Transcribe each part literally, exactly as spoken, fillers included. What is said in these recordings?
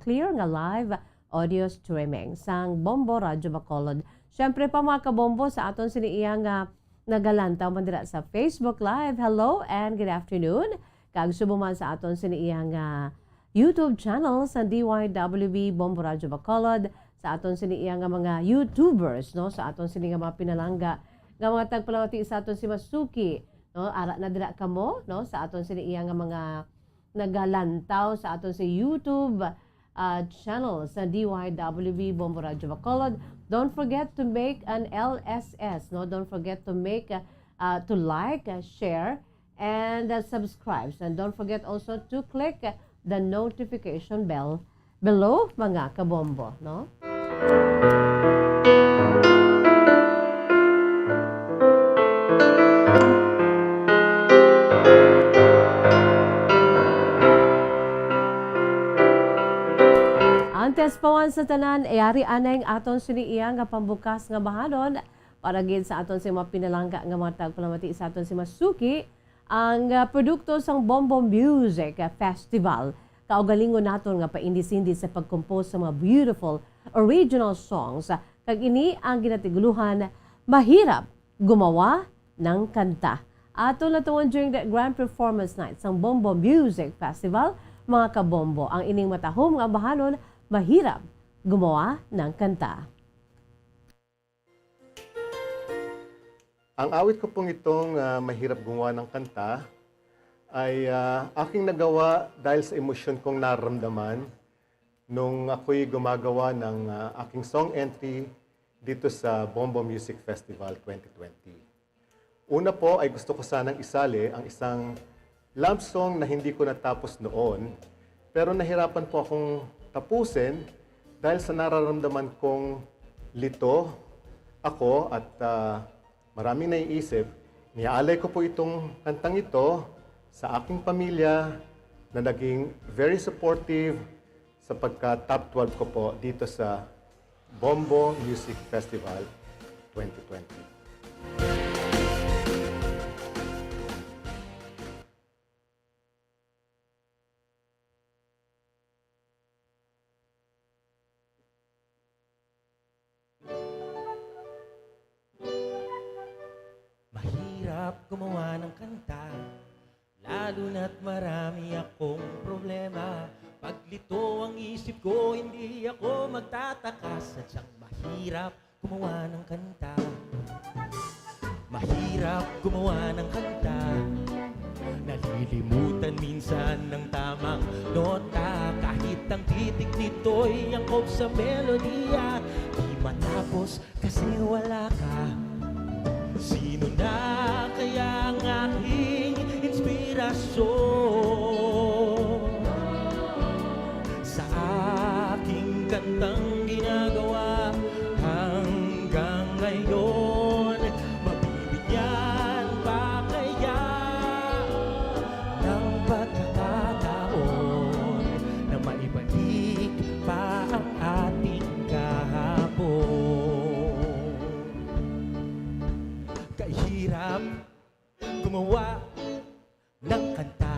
clear nga live audio streaming sang Bombo Radyo Bacolod. Siyempre pa, mga kabombo, sa aton sini iya nga nagalantaw man dira sa Facebook Live, hello and good afternoon. Kag subong man sa aton sini iya nga YouTube channel sa D Y W B Bombo Radyo Bacolod, sa aton sini iya nga mga YouTubers, no, sa aton sini nga mga pinalangga nga mga tagpalamati sa aton si Masuki, no, ara na dira kamo, no, sa aton sini iya nga mga nagalantaw sa aton sa YouTube, ah, channel sa D Y W B Bombo Radyo Bacolod. Don't forget to make an L S S, no? Don't forget to make, ah, ah, to like, ah, share, and, ah, subscribe. And don't forget also to click, ah, the notification bell below, mga kabombo, no? Antes pa man sa tanan, yari anay ang aton sini iya nga pambukas nga bahanon para gid sa aton sa mga pinalangga nga mga tagpalamati sa aton sa mga suki, ang, ah, produkto sang Bombo Music Festival. Kaugalingon naton nga paindi-sindi sa pag-compose sa mga beautiful original songs. Kag ini ang ginatiguluhan, Mahirap Gumawa ng Kanta. Aton natuon during the grand performance night sang Bombo Music Festival, mga kabombo, ang ining matahom nga bahanon, Mahirap Gumawa ng Kanta. Ang awit ko pong itong, ah, Mahirap Gumawa ng Kanta ay, ah, aking nagawa dahil sa emosyon kong nararamdaman nung ako'y gumagawa ng, ah, aking song entry dito sa Bombo Music Festival twenty twenty. Una po ay gusto ko sanang isali ang isang love song na hindi ko natapos noon, pero nahirapan po akong tapusin dahil sa nararamdaman kong lito ako at, ah, maraming naiisip. Niaalay ko po itong kantang ito sa aking pamilya na naging very supportive sa pagka top twelve ko po dito sa Bombo Music Festival twenty twenty. Mahirap gumawa ng kanta, lalo na't marami akong problema. Paglito ang isip ko, hindi ako magtataka. Sadyang mahirap gumawa ng kanta. Mahirap gumawa ng kanta. Nalilimutan minsan ng tamang nota. Kahit ang titik nito'y angkop sa melodiya, di matapos kasi wala ka. Sino na kaya ang aking inspirasyon? Sa aking kantang ginagawa hanggang ngayon, mabibigyan pa kaya ng pagkakataon na maibalik pa ang ating kahapon? Kahirap gumawa ng kanta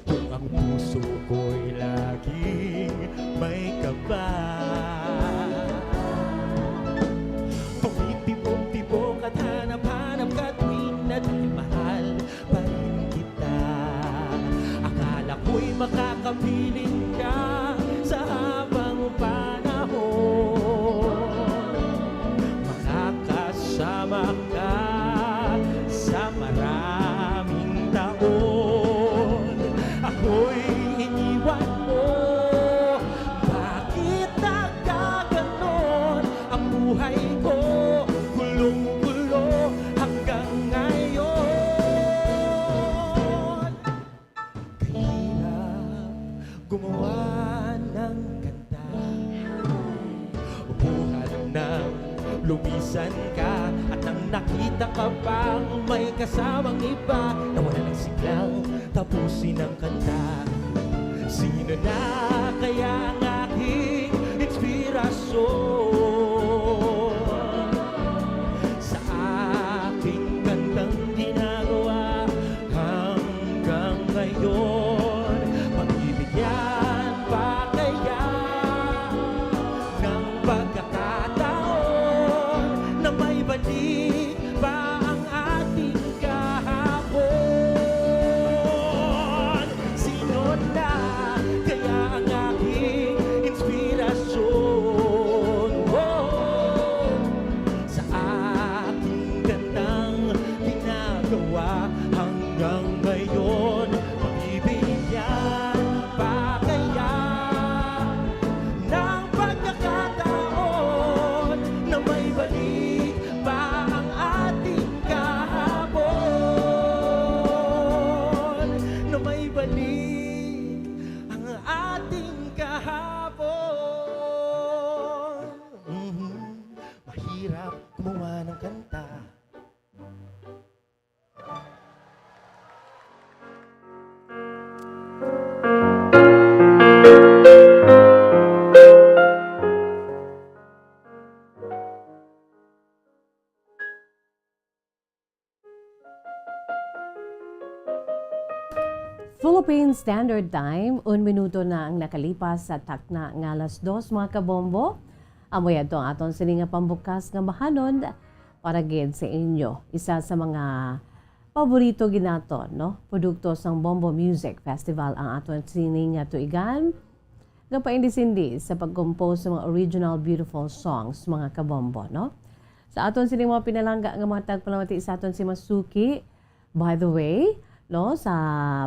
kung ang puso ko'y laging may kaba. Tumitibok-tibok at hanap-hanap ka tuwing na dahil mahal pa rin kita. Akala ko'y makakapiling ka sa habang panahon. Makakasama ka sa maraming taon. Ako'y iniwan mo. Bakit nagkaganon ang buhay ko? Gulong-gulo hanggang ngayon. Kahirap gumawa ng kanta. Buhat nang lumisan ka at nang nakita ka pang may kasamang iba, nawala ng siglang tapusin ang kanta. Sino na kaya ang aking inspirasyon? Sa aking kantang ginagawa hanggang ngayon, mabibigyan pa kaya Standard Time, un minuto na ang nakalipas sa takna nga alas dos, mga kabombo. Amo yadto ang aton sini nga pambukas nga bahanon para gid sa inyo. Isa sa mga paborito gid naton, no? Produkto sang Bombo Music Festival ang aton sini nga tuigan. Gapaindisindi sa pag-compose sa mga original beautiful songs, mga kabombo, no? Sa aton sini mga pinalangga nga mga tagpalamati sa aton si Masuki, by the way, no, sa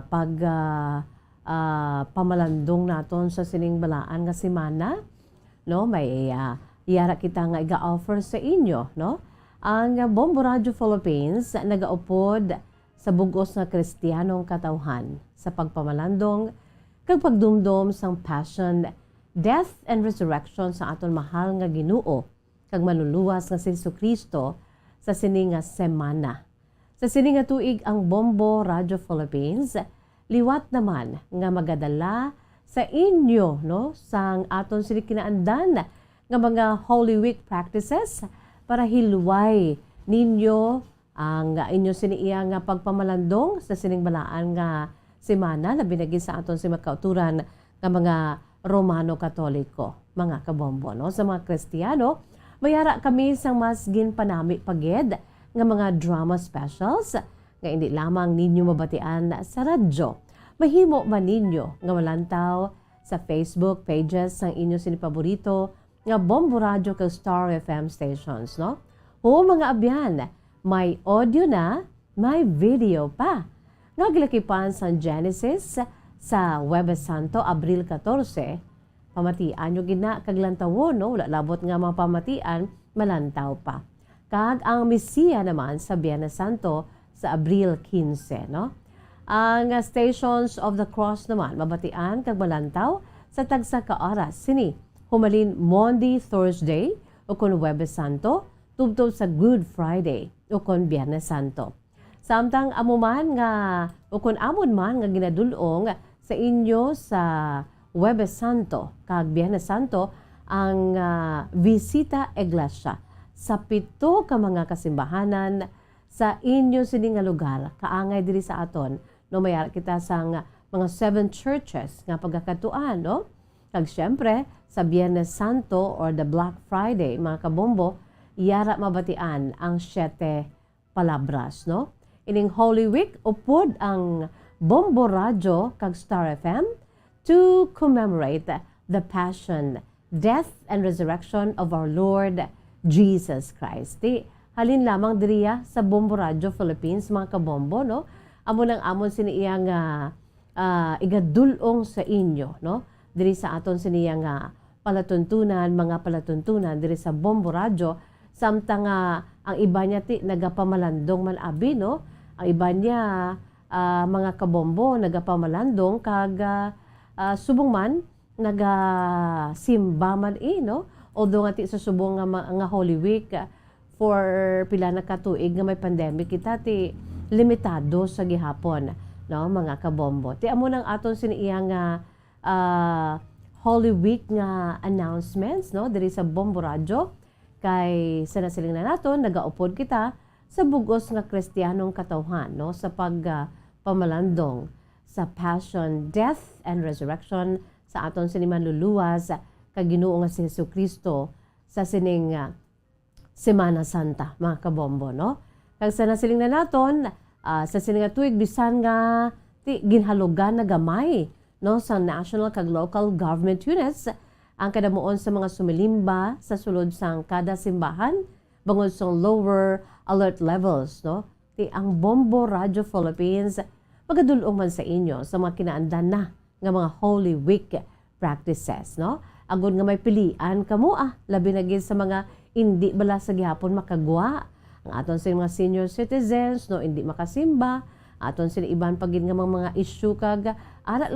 pag, ah, ah, pamalandong naton sa sining balaan nga semana, no, may, ah, yara kita nga iga-offer sa inyo, no? Ang Bombo Radio Philippines nagaupod sa bug-os nga Kristiyanong katawhan sa pagpamalandong kag pagdumdom sang passion, death, and resurrection sa aton mahal nga Ginoo kag Manluluwas nga si Jesu-Cristo sa sini nga semana. Sa sini nga tuig, ang Bombo Radio Philippines liwat naman nga magadala sa inyo, no, sang aton sini kinaandan nga mga Holy Week practices para hilway ninyo ang inyo sini iya nga pagpamalandong sa sining balaan nga semana, labi na gid sa aton si makauturan nga mga Romano Katoliko, mga kabombo, no? Sa mga Kristiyano, may ara kami sang mas ginpanami pa gid nga mga drama specials nga indi lamang ninyo mabatian sa radyo. Mahimo man ninyo nga malantaw sa Facebook pages sang inyo sini paborito nga Bombo Radio kag Star F M stations, no? O, mga abyan, may audio na, may video pa. Nga gilakipan sang Genesis sa Huwebes Santo, Abril catorce, pamatian nyo gid na kag lantawon, no? Wala labot nga mapamatian, malantaw pa. Kag ang Misiya naman sa Biyernes Santo sa Abril quince, no? Ang, ah, Stations of the Cross naman mabatian kag malantaw sa tagsa ka oras sini, humalin Maundy, Thursday, ukon Huwebes Santo, tubtob sa Good Friday, ukon Biyernes Santo. Samtang amo man nga, ukon amon man nga ginadul-ong sa inyo sa Huwebes Santo kag Biyernes Santo ang, ah, Visita Iglesia sa pito ka mga kasimbahanan sa inyo sini nga lugar, kaangay diri sa aton, no, may ara kita sang mga seven churches nga pagakadtuan, no? Kag siyempre, sa Biyernes Santo or the Black Friday, mga kabombo, yara mabatian ang Siete Palabras, no? Ining Holy Week, upod ang Bombo Radyo kag Star F M to commemorate the Passion, Death, and Resurrection of our Lord Jesus Christ. Di, halin lamang diriya sa Bombo Radyo Philippines, mga kabombo, no? Amo nang amon sini iya nga, ah, igadul-ong sa inyo, no? Diri sa aton sini iya nga palatuntunan, mga palatuntunan diri sa Bombo Radyo, samtang nga ang iban niya ti nagapamalandong man abi, no? Ang iban niya, ah, mga kabombo, nagapamalandong kag, ah, ah, subong man, nagasimba man, eh, no? Although nga ti sa subong nga ma-, nga Holy Week, ah, for pila na ka tuig nga may pandemic kita, ti limitado sa gihapon, no, mga kabombo. Ti amo nang aton sini iya nga, ah, Holy Week nga announcements, no, diri sa Bombo Radyo. Kay sa nasiling na naton, nagaupod kita sa bug-os nga Kristiyanong katawhan, no, sa pag, ah, pamalandong sa passion, death, and resurrection sa aton sini manluluwas kag Ginoo nga si Jesu-Cristo sa sining, ah, Semana Santa, mga kabombo, no? Kag sa nasiling na naton, ah, sa sini nga tuig, bisan nga ti ginhalugan na gamay, no, sa national kag local government units ang kadamuon sa mga sumilimba sa sulod sang kada simbahan bangod sa lower alert levels, no? Ti ang Bombo Radio Philippines magadul-ong man sa inyo sa mga kinaandan na nga mga Holy Week practices, no? Agod nga may pilian kamo, ah, labi na gid sa mga indi bala sa gihapon makagwa. Ang aton sini mga senior citizens, no, indi makasimba. Aton sini iban pa gid nga mga, mga issue kag ara